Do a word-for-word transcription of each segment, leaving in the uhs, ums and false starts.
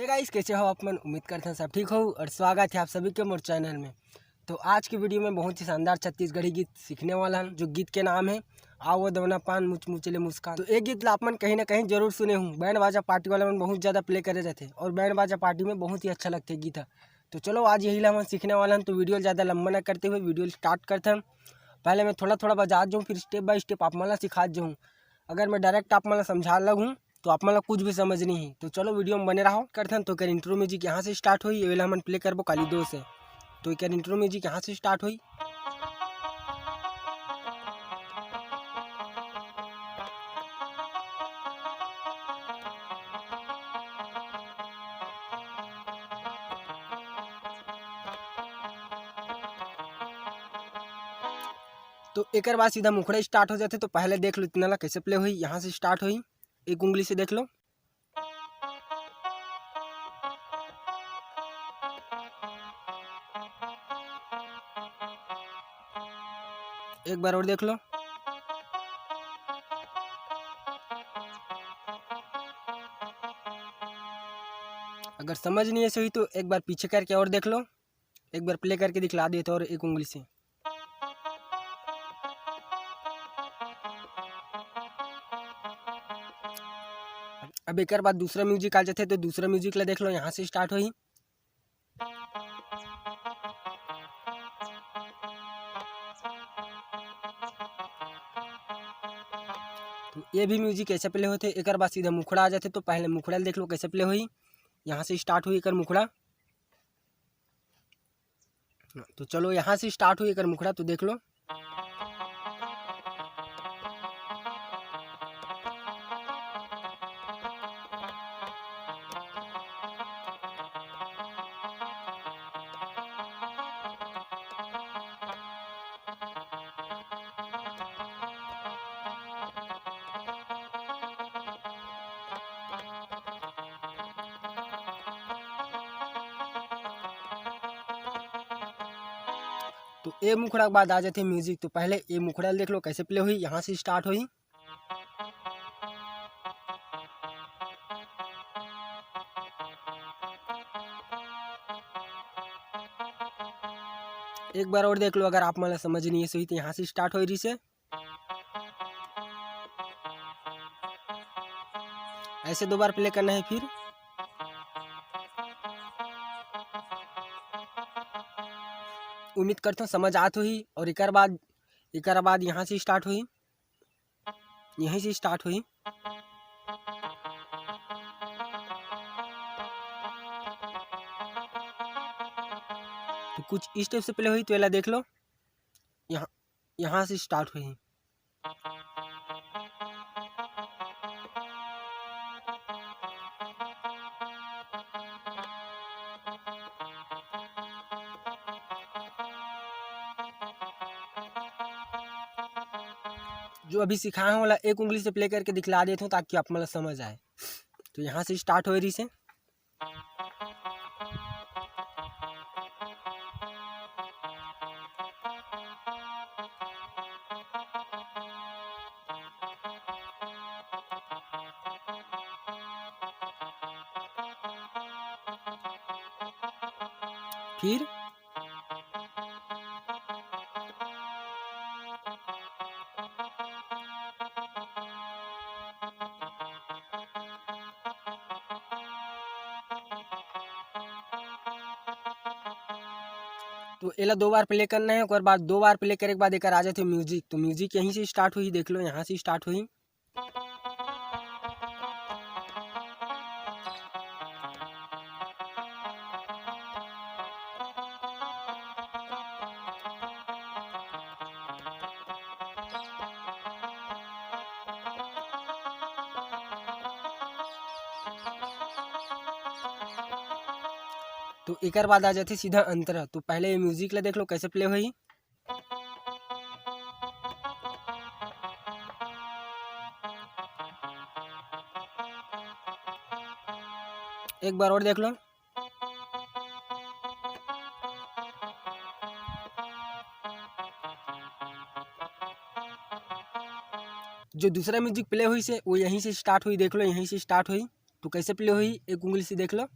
Hey guys, कैसे हो आप मन? उम्मीद करते हैं सब ठीक हो और स्वागत है आप सभी के मोर चैनल में। तो आज की वीडियो में बहुत ही शानदार छत्तीसगढ़ी गीत सीखने वाला हन, जो गीत के नाम है आओ दवना पान मुच मुचले मुस्कान। तो ये गीत ला आप मन कहीं ना कहीं जरूर सुने हूँ, बैंड बाजा पार्टी वाला मन बहुत ज़्यादा प्ले करे जाते हैं और बैंड बाजा पार्टी में बहुत ही अच्छा लगते गीत है। तो चलो आज यही ला हमन सीखने वाला हन। तो वीडियो ज़्यादा लंबा ना करते हुए वीडियो स्टार्ट करते हैं। पहले मैं थोड़ा थोड़ा बजा जाऊँ, फिर स्टेप बाय स्टेप आप मन ला सिखा जाऊँ। अगर मैं डायरेक्ट आप मन ला समझा लगूँ तो आप मन ला कुछ भी समझ नहीं है। तो चलो वीडियो में बने रहो। करथन तो एकर इंट्रो म्यूजिक यहाँ से स्टार्ट होई, ये वाला हमन प्ले करबो काली दो से। तो एकर इंट्रो म्यूजिक यहाँ से स्टार्ट होई। तो एकर बाद सीधा मुखड़ा स्टार्ट हो जाथे। तो पहले देख लो इतना ला कैसे प्ले होई, यहाँ से स्टार्ट होई, एक उंगली से देख लो। एक बार और देख लो। अगर समझ नहीं ऐसे हुई तो एक बार पीछे करके और देख लो, एक बार प्ले करके दिखला देते और एक उंगली से। अब एकर बाद दूसरा म्यूजिक आ जाथे, तो दूसरा म्यूजिक ला देख लो, यहाँ से स्टार्ट होही। तो ये भी म्यूजिक ऐसे प्ले होथे। एकर बाद सीधा मुखड़ा आ जाथे, तो पहले मुखड़ा ल देख लो कैसे प्ले होही। यहाँ से स्टार्ट होही एकर मुखड़ा। तो चलो यहाँ से स्टार्ट होही एकर मुखड़ा, तो देख लो। तो ए मुखड़ा के बाद आ जाथे म्यूजिक। तो पहले ए मुखड़ा ल देख लो कैसे प्ले होही, यहाँ से स्टार्ट होही। एक बार और देख लो, अगर आप मन ला समझ नहीं है सही तो यहाँ से स्टार्ट होई रहिसे। ऐसे दो बार प्ले करना है। फिर उम्मीद करता हूँ समझ आत होही। और एकर बाद, एकर बाद यहाँ से स्टार्ट होही, यहीं से स्टार्ट होही। तो कुछ इस टाइप से प्ले होही, तो एला देख लो, यहाँ, यहाँ से स्टार्ट होही। जो अभी सिखाए हूँ, ओला एक उंगली से प्ले करके दिखला देत हूँ, ताकि आप मन ला समझ आए। तो यहाँ से स्टार्ट होए रहिसे। फिर तो एला दो बार प्ले करना है, ओकर बाद दो बार प्ले करे के बाद एकर आ जाथे म्यूजिक। तो म्यूजिक यहीं से स्टार्ट होही, देख लो, यहाँ से स्टार्ट होही। तो एकर बाद आ जाथे सीधा अंतरा। तो पहले ये म्यूजिक ला देख लो कैसे प्ले होही। एक बार और देख लो। जो दूसरा म्यूजिक प्ले होइसे, वो यहीं से स्टार्ट होही, देख लो, यहीं से स्टार्ट होही। तो कैसे प्ले होही, एक उंगली से देख लो।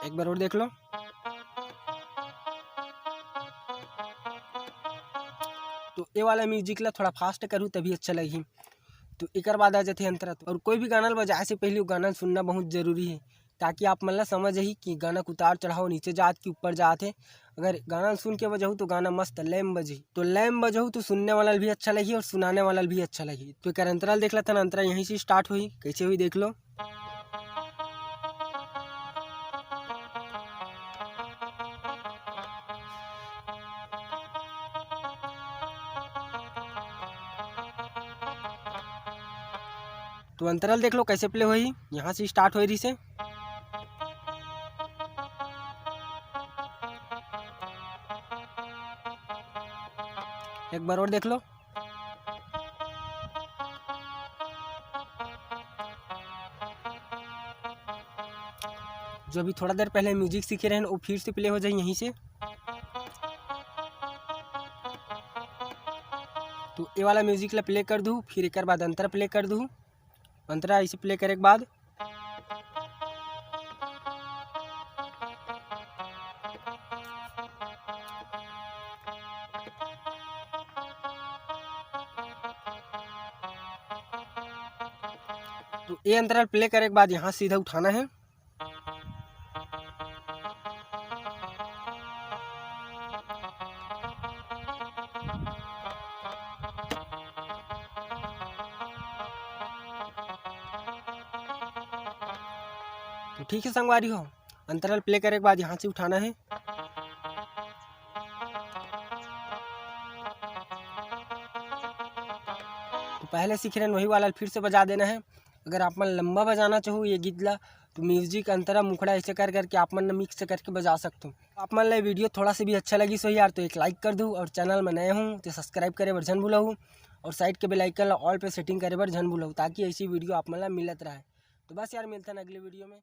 एक बार और देख लो। तो ये वाला म्यूजिक ला थोड़ा फास्ट करूँ तभी अच्छा लगही। तो एकर बाद आ जाथे अंतरा। और कोई भी गाना ल बजाए से पहले वो गाना ल सुनना बहुत जरूरी है, ताकि आप मन ला समझ आही कि गाना के उतार चढ़ाव नीचे जात कि ऊपर जात है। अगर गाना ल सुन के बजाहू तो गाना मस्त लय म बजही। तो लय म बजाहू तो सुनने वाला ल भी अच्छा लगही और सुनाने वाला ल भी अच्छा लगही। तो एकर अंतरा ल देख लेथन, अंतरा यहीं से स्टार्ट होही, कैसे होही देख लो। तो अंतरा ल देख लो कैसे प्ले होही, यहाँ से स्टार्ट होए रहिसे। एक बार और देख लो। जो अभी थोड़ा देर पहले म्यूजिक सीखे रहेन, वो फिर से प्ले हो जाही यहीं से। तो ये वाला म्यूजिक ला प्ले कर दूँ, फिर एकर बाद अंतरा प्ले कर दूँ। अंतरा इसे प्ले करे के बाद तो ये अंतरा ल प्ले करे के बाद यहाँ सीधा उठाना है। तो ठीक है संगवारी हो, अंतरा ल प्ले करे के बाद यहाँ से उठाना है। तो पहले सीखे रहेन वही वाला ल फिर से बजा देना है। अगर आप मन लंबा बजाना चाहो ये गीत ला, तो म्यूजिक अंतरा मुखड़ा ऐसे कर करके आप मन मिक्स करके बजा सकते हो। आप मन ला वीडियो थोड़ा सा भी अच्छा लगिस होही यार, तो एक लाइक कर दू और चैनल में नए हो तो सब्सक्राइब करे बर झन भूलहू और साइड के बेल आइकन ला ऑल पे सेटिंग करे बर झन भूलहू, ताकि ऐसी वीडियो आप मन ला मिलत रहे। तो बस यार, मिलथन अगले वीडियो में।